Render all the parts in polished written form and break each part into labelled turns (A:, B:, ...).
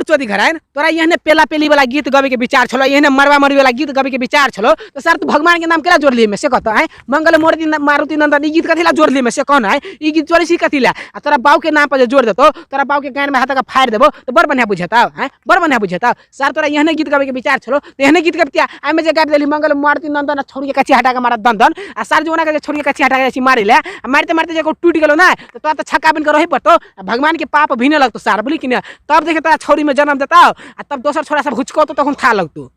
A: बुढ़चोदी घराइन तोरा एहने पेला पेली वाला गीत गबे के विचार छलो, एहने मरवा मरवी वाला गीत गबे के विचार छलो, तो सर तू भगवान के नाम केला जोड़ली में से कहत है? मंगल मूर्ति मारुति नंदन ई गीत कथी ला जोड़ली में से कौन है? ई गीत जोड़े छी कथी ला? आ तोरा बाऊ के नाम पर जे जोड़ देतो, तोरा बाऊ के गान में हाथ का फाड़ देबो तो बड़ बढ़िया बुझेता है, बड़ बढ़िया बुझेता। सर तोरा एहने गीत गावे के विचार छलो तो एहने गीत गबतिया आमे जे गाबि देली मंगल मारुति नंदन आ छौड़ी के कच्ची हटा के मारा दंदन, आ सर जो ओना के छौड़ी के कच्ची हटा के छी मारे ले, आ मारते मारते जे टूट गेलो ना तो तोरा तो छक्का बन के रही पड़तो, आ भगवान के पाप भी न लगतो सार, बोली कि ना? तब देखे तोरा छौड़ी में जन्म देता आ तब दोसर छोरा सब हुचको तो तखन था लगतो।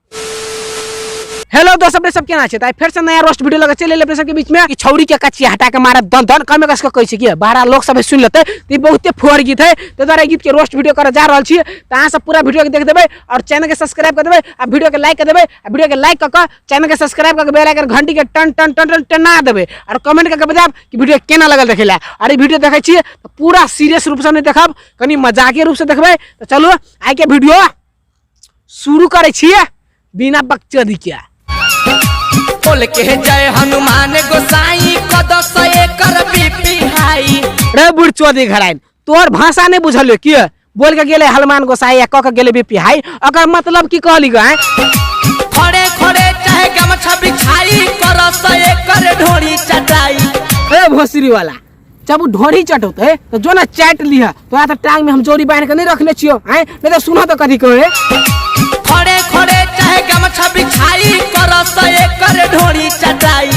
A: हेलो दोस्त, अपने सब केना छै? त फेर से नया रोस्ट वीडियो लगे चलि एलै अपने सबके बीच में कि छौड़ी के कच्ची हटा के मारब दन दन कमे कस के कहै छै कि बाहर लोग सब सुनि लेतै त ई बहुते फुहर गीत है, ताहि दुआरे गीत के रोस्ट वीडियो करे जा रहल छी। त अहाँ सब पूरा वीडियो के देख देबै और चैनल के सब्सक्राइब कर देबै आ वीडियो के लाइक कर देबै आ वीडियो के लाइक क के चैनल के सब्सक्राइब क के बेल आइकन घंटी के टन टन टन टन टना देबै और कमेंट क के बतायब कि वीडियो केना लगल देखै लए। और ई वीडियो देखै छियै त पूरा सीरियस रूप से नहि देखब, कनि मजाके रूप से देखबै। त चलू आइ के वीडियो शुरू करै छियै बिना बकचोदी के।
B: बोल के जय हनुमान गोसाई कदस एकर बीपी हाई।
A: रे बुढ़ चोदी घराइन तोर भाषा नहीं बुझल की बोल के गेले हनुमान गोसाई या क के गेले बीपी हाई, ओकर मतलब की कहली गे?
B: खड़े खड़े चाहे गमछा बिछाई करस एकर ढोरी चटाई।
A: ए भोसरी वाला जब उ ढोरी चटौते तो जो ना चाट लिह, तोरा तो टांग में हम जोड़ी बांध के नहीं रखने छियो हैं, नहीं तो सुनो तो कथी कहे।
B: खड़े खड़े चाहे गमछा बिछाई करस एकर ढोरी चटाई।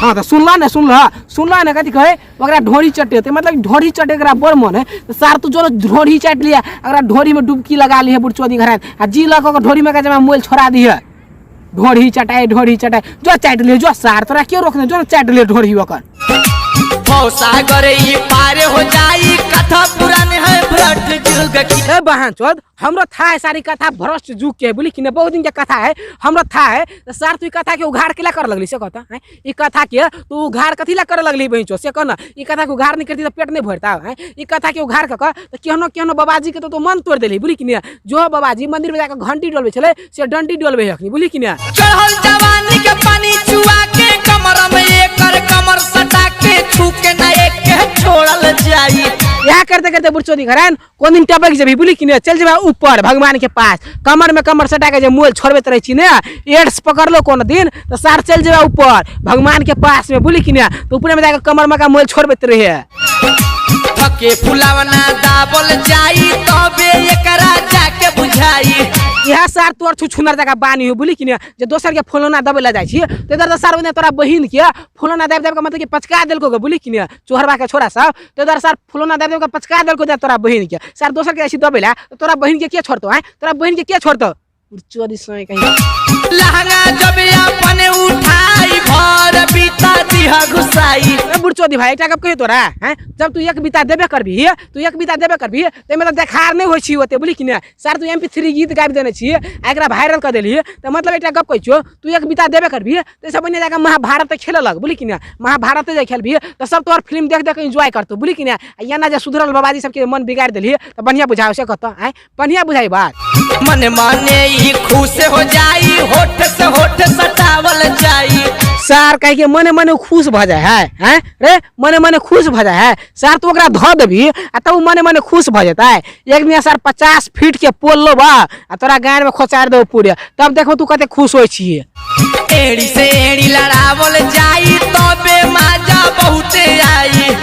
A: हाँ तो सुनला ना, सुनला सुनला ना कथी कहे ओकरा ढोरी चटेते, मतलब ढोरी चटे एकरा बड़ मन है। तो सार तू जो ढोरी चाट लिया ओकरा ढोरी में डुबकी लगा लिहे बुढ़चोदी घर आ जी लग के ढोरी में का जमा मोल छोड़ा दिहे, ढोरी चटाई ढोरी चटाई जो चाट लिहे जो सार तोरा के रोकने जो चाट लिहे ढोरी ओकर।
B: सागर ई पार हो जाई कथा पुरान है भ्रष्ट जुग की।
A: ए बहन चोद हमरो था है सारी कथा भ्रष्ट जुग के, बोली कि ना बहुत दिन के कथा है हमरो था है। तो सार तू ई कथा के उघाड़ केला कर लगली से कहता है? ई कथा के तू उघाड़ कथी ला कर लगली बहन चोद से कह ना? ई कथा के उघाड़ नहीं करती तो पेट नहीं भरता है। ई कथा के उघाड़ क तो केहनो केहनो बाबाजी के तो मन तोड़ देली, बोली कि ना? जो बाबाजी मंदिर में जाकर घंटी डोलबे छले से डंडी डोलबे अखनी, बोली कि ना?
B: चढ़ल जवानी के पानी चुआ के कमर में एकर कमर सटा के छू के ना एक के छोड़ल जाई।
A: यहाँ करते करते बुढ़चोदी घरान कोन दिन टपक जेबी, बोली कि ना? चल जेबा ऊपर भगवान के पास, कमर में कमर सटा के जे मोल छोड़बे रहे छी ने, एड्स पकड़लो कोन दिन तो सार चल जेबा ऊपर भगवान के पास में, बोली कि ना? तो ऊपर में जाके कमर में का मोल छोड़बे रहे।
B: थके फुलावना दाबल जाई तबे एकरा जाके बुझाई।
A: यहाँ सार तोर छु छुनर जगह बानी हो, बोली कि ना? जे दोसर के फुलौना दबे ला जाइ छी तो इधर तो सार ओने तोरा बहिन के फुलौना दाबि दाबि के मतलब कि पचका देलको गे, बोली कि ना? चोहरबा के छोरा सब तो इधर सार फुलौना दाबि दाबि के पचका देलको दे तोरा बहिन के। सार दोसर के जाइ छी दबे ला तो तोरा बहिन के के छोड़तो हैं, तोरा बहिन के के छोड़तो? चोरी सोए कहीं।
B: लहंगा जब अपन उठाई भर बीता दिहा घुसाई।
A: ए बुढ़चोदी भाई एकटा गप कहियो तोरा हैं, जब तू एक बीता देबे करबी, तू एक बीता देबे करबी त मतलब देखार नहीं होई छी ओते, बोली कि ना? सार तू MP3 गीत गाबि देने छी आ एकरा वायरल कर देली त मतलब एकटा गप कहै छियो, तू एक बीता देबे करबी त सब बढ़िया जाके महाभारत खेले लग, बोली कि ना? महाभारत जे खेलबी त सब तोहर फिल्म देख देख एंजॉय करतो, बोली कि ना? आ एना जे सुधरल बाबाजी सबके मन बिगाड़ देली त बढ़िया बुझाओ से कहतो हैं, बढ़िया बुझाई बात।
B: मन माने ई खुश हो जाई होठ से होठ सटावल जाई।
A: सार कह के मने मने खुश भ जाए है, हैं रे मने मने खुश भ जाए है। सार तू ओकरा धऽ देबी आ तब मने मने खुश भ जेतै। एक दिन सार 50 फीट के पोल लेबा आ तोरा गाड़ में खोचार देबो पूरे, तब देखबो तू कते खुश होइ छियै।
B: एड़ी से एड़ी लड़ावल जाई तबे मजा बहुते आई।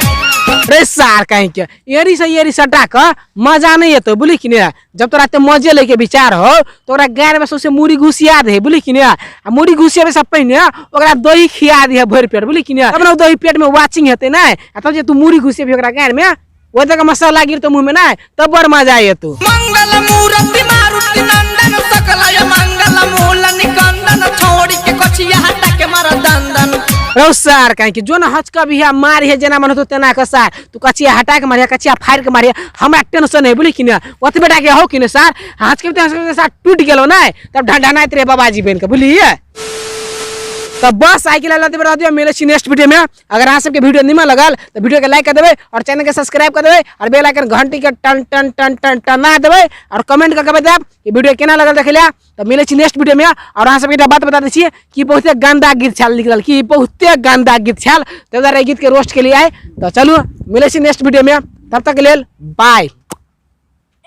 A: रे सार कहीं के एड़ी से एड़ी सटा क मजा नहीं एतो, बुझली कि नहीं? जब तोरा एते मजे लेके विचार हो तोरा गाड़ में सबसे मुड़ी घुसिया दे, बुझली कि नहीं? आ मुड़ी घुसियाबे से पहिने ओकरा दही खिया दिहे भरि पेट, बुझली कि नहीं? तब ने दही पेट में वाचिंग हेतै नै, आ तब जे तू मुड़ी घुसेबही ओकरा गाड़ में ओहि जगह मसाला गिरतो मुँह में नै तब बड़ मजा एतो।
B: मंगल मूर्ति मारुति नंदन सकलय मंगल मूल निकंदन छोड़ी के कछिया हटा के मार दंदन।
A: रौ सार कहीं कि जो न हचक भी है मार है जेना मन होतो तेना के सार, तू कचिया हटा के मारिया कचिया फाड़ के मारिया हमरा टेंशन है, बुझली कि ना? ओतबे टा के हो कि ने सार हचके हचके सार टूट गेलो नै तब ढंढनाइत रहे बाबाजी बन के, बुझलिए? तो बस आई के लिए रह दियो, मिले छी नेक्स्ट वीडियो में। अगर अहाँ सबके वीडियो निमन लगल तो वीडियो के लाइक कर देबै और चैनल के सब्सक्राइब कर देबै और बेल आइकन घंटी के टन टन टन टन टना देबै और कमेंट करके बतायब कि वीडियो केना लगल देखै लए। तो मिले छी नेक्स्ट वीडियो में। और अहाँ सबके एकटा बात बता दै छी कि बहुते गंदा गीत छल निकलल, कि बहुते गंदा गीत छल, ताहि दुआरे एहि गीत के रोस्ट के लिए आइ। तो चलू मिले छी नेक्स्ट वीडियो में, तब तक के लेल बाय।